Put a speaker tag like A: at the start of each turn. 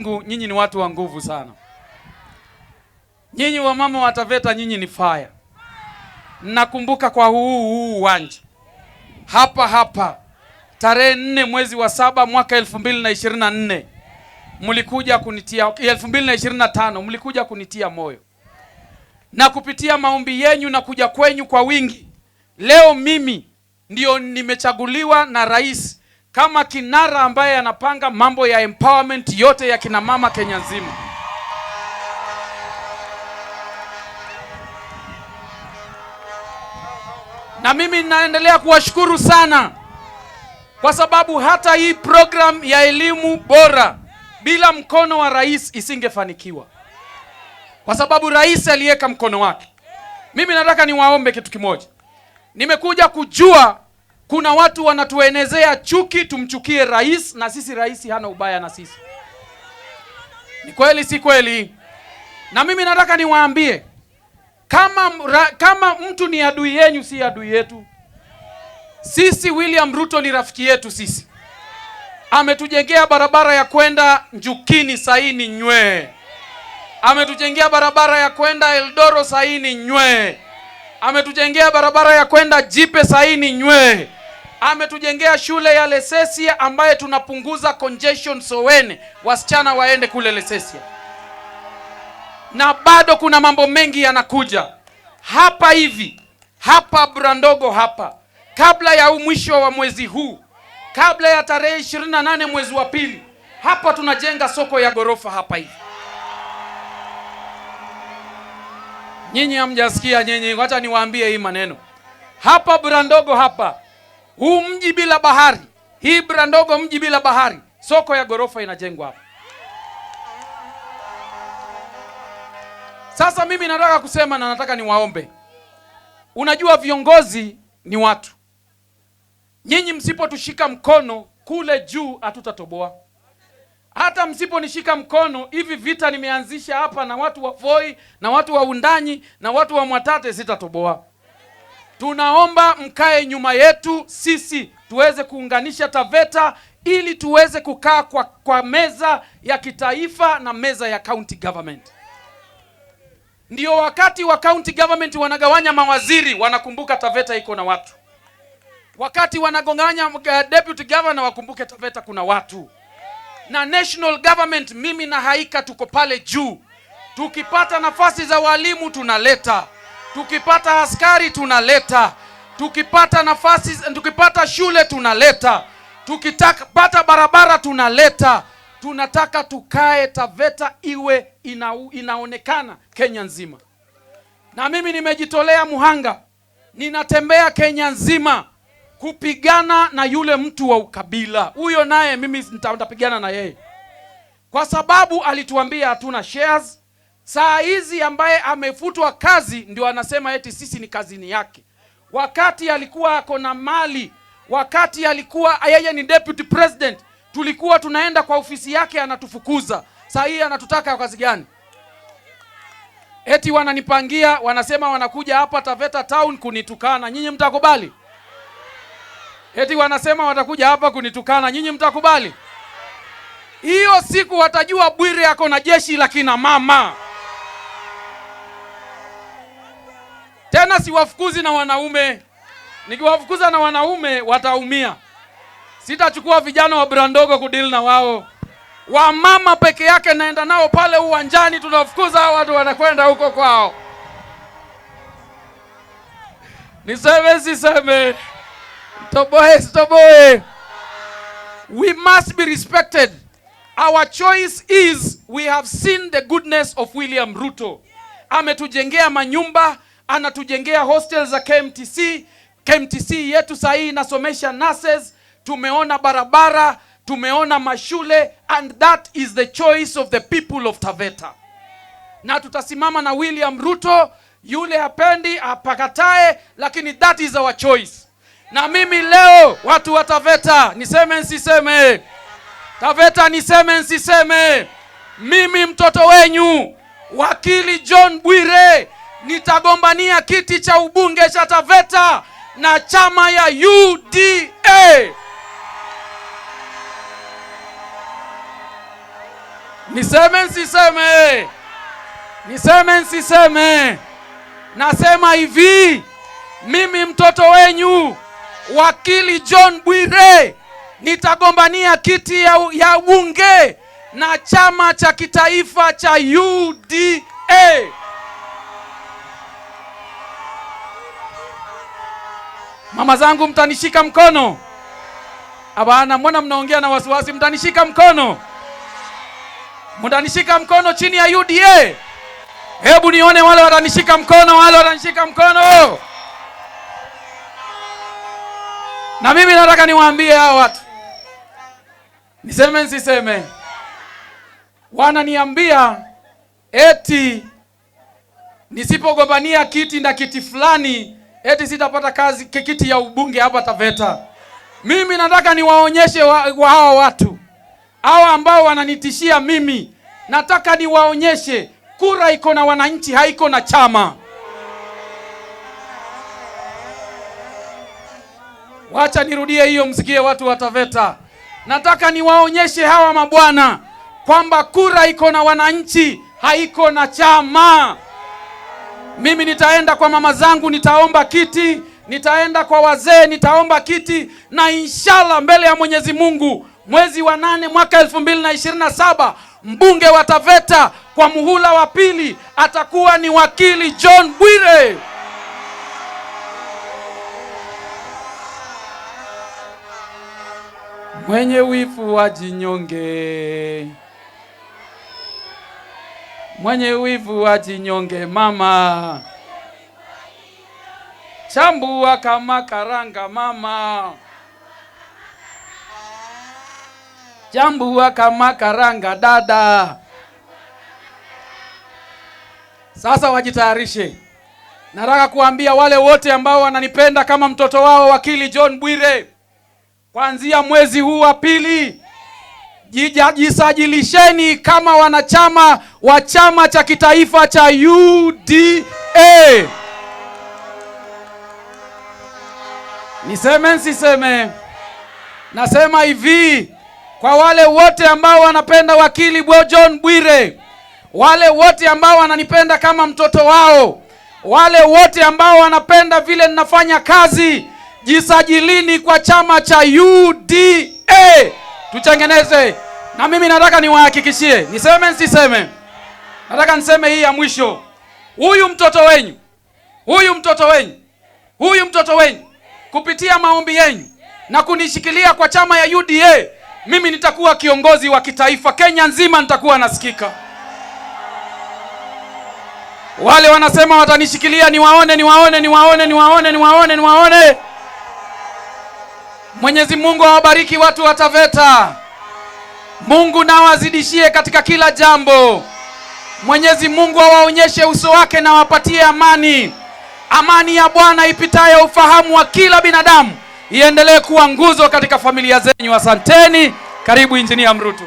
A: Nyinyi ni watu wa nguvu sana. Nyinyi wamama wa Taveta, nyinyi ni fire. Nakumbuka kwa huu uwanja hapa hapa tarehe 4 mwezi wa 7 mwaka 2024 mlikuja kunitia, 2025 mlikuja kunitia moyo, na kupitia maombi yenyu na kuja kwenyu kwa wingi, leo mimi ndio nimechaguliwa na rais kama kinara ambaye anapanga mambo ya empowerment yote ya kina mama Kenya nzima. Na mimi naendelea kuwashukuru sana kwa sababu hata hii program ya elimu bora bila mkono wa rais isingefanikiwa, kwa sababu rais aliweka mkono wake. Mimi nataka niwaombe kitu kimoja. Nimekuja kujua kuna watu wanatuenezea chuki, tumchukie rais, na sisi rais hana ubaya na sisi. Ni kweli si kweli? Na mimi nataka niwaambie, kama mtu ni adui yenyu, si adui yetu. Sisi William Ruto ni rafiki yetu sisi. Ametujengea barabara ya kwenda Njukini saini nywe. Ametujengea barabara ya kwenda Eldoro saini nywe. Ametujengea barabara ya kwenda Jipe saini nywe. Ametujengea shule ya Lesesia ambaye tunapunguza congestion Soweni, wasichana waende kule Lesesia. Na bado kuna mambo mengi yanakuja hapa hivi, hapa Brandogo hapa, kabla ya mwisho wa mwezi huu, kabla ya tarehe 28 mwezi wa pili, hapa tunajenga soko ya gorofa hapa hivi. Nyinyi hamjasikia nyinyi, wacha niwaambie hii maneno. Hapa Brandogo hapa, huu mji bila bahari, hii Brandogo mji bila bahari, soko ya gorofa inajengwa hapa. Sasa mimi nataka kusema na nataka niwaombe. Unajua viongozi ni watu. Nyinyi msipotushika mkono kule juu hatutatoboa. Hata msiponishika mkono, hivi vita nimeanzisha hapa na watu wa Voi na watu wa Undanyi na watu wa Mwatate, sitatoboa. Tunaomba mkae nyuma yetu sisi tuweze kuunganisha Taveta ili tuweze kukaa kwa meza ya kitaifa na meza ya county government. Ndio wakati wa county government wanagawanya mawaziri, wanakumbuka Taveta iko na watu. Wakati wanagonganya deputy governor, wakumbuke Taveta kuna watu. Na national government, mimi na Haika tuko pale juu. Tukipata nafasi za walimu tunaleta, tukipata askari tunaleta, tukipata nafasi, tukipata shule tunaleta, tukipata barabara tunaleta. Tunataka tukae Taveta iwe inaonekana Kenya nzima. Na mimi nimejitolea muhanga, ninatembea Kenya nzima kupigana na yule mtu wa ukabila. Huyo naye mimi nitapigana na yeye, kwa sababu alituambia hatuna shares. Saa hizi ambaye amefutwa kazi ndio anasema eti sisi ni kazini yake, wakati alikuwa ako na mali, wakati alikuwa yeye ni deputy president, tulikuwa tunaenda kwa ofisi yake anatufukuza. Saa hii anatutaka kazi gani? Eti wananipangia, wanasema wanakuja hapa Taveta town kunitukana. Nyinyi mtakubali? Eti wanasema watakuja hapa kunitukana. Nyinyi mtakubali? Hiyo siku watajua Bwire ako na jeshi la kina mama. Tena siwafukuzi na wanaume. Nikiwafukuza na wanaume wataumia. Sitachukua vijana wa Brandogo kudeal na wao. Wamama peke yake naenda nao pale uwanjani, tunawafukuza hao watu wanakwenda huko kwao. Niseme siseme? Toboe sitoboe? We must be respected. Our choice is we have seen the goodness of William Ruto. Ametujengea manyumba, anatujengea hostels za KMTC. KMTC yetu saa hii inasomesha nurses. Tumeona barabara, tumeona mashule, and that is the choice of the people of Taveta. Na tutasimama na William Ruto, yule hapendi apakatae, lakini that is our choice. Na mimi leo watu wa Taveta, niseme nsiseme? Taveta niseme nsiseme? Mimi mtoto wenyu wakili John Bwire nitagombania kiti cha ubunge cha Taveta na chama ya UDA. Niseme nsiseme? Niseme nsiseme? Nasema hivi, mimi mtoto wenyu Wakili John Bwire nitagombania kiti ya bunge na chama cha kitaifa cha UDA. Mama zangu, mtanishika mkono? Abana, mbona mnaongea na wasiwasi? Mtanishika mkono? Mtanishika mkono chini ya UDA? Hebu nione wale watanishika mkono, wale watanishika mkono. Na mimi nataka niwaambie hao watu, niseme nsiseme? Wananiambia eti nisipogombania kiti na kiti fulani eti sitapata kazi kiti ya ubunge hapa Taveta. Mimi nataka niwaonyeshe wa hawa watu hawa ambao wananitishia mimi, nataka niwaonyeshe kura iko na wananchi, haiko na chama. Wacha nirudie hiyo, msikie watu wa Taveta. Nataka niwaonyeshe hawa mabwana kwamba kura iko na wananchi, haiko na chama. Mimi nitaenda kwa mama zangu, nitaomba kiti, nitaenda kwa wazee, nitaomba kiti, na inshallah mbele ya Mwenyezi Mungu mwezi wa 8 mwaka 2027 mbunge wa Taveta kwa muhula wa pili atakuwa ni Wakili John Bwire. Mwenye wivu wajinyonge, mwenye wivu wajinyonge mama, chambua kama karanga mama, chambua kama karanga dada. Sasa wajitayarishe. Nataka kuambia wale wote ambao wananipenda kama mtoto wao Wakili John Bwire, kuanzia mwezi huu wa pili jisajilisheni kama wanachama wa chama cha kitaifa cha UDA. Niseme nsiseme? Nasema hivi, kwa wale wote ambao wanapenda Wakili John Bwire, wale wote ambao wananipenda kama mtoto wao, wale wote ambao wanapenda vile ninafanya kazi, jisajilini kwa chama cha UDA, tutengeneze. Na mimi nataka niwahakikishie, niseme nsiseme? Nataka niseme hii ya mwisho. Huyu mtoto wenyu, huyu mtoto wenyu, huyu mtoto wenyu, kupitia maombi yenu na kunishikilia kwa chama ya UDA, mimi nitakuwa kiongozi wa kitaifa. Kenya nzima nitakuwa nasikika. Wale wanasema watanishikilia, niwaone, niwaone, niwaone, niwaone, niwaone, niwaone. Mwenyezi Mungu awabariki watu wa Taveta. Mungu na awazidishie katika kila jambo. Mwenyezi Mungu awaonyeshe uso wake na awapatie amani. Amani ya Bwana ipitayo ufahamu wa kila binadamu iendelee kuwa nguzo katika familia zenyu. Asanteni. Karibu Injinia Mrutu.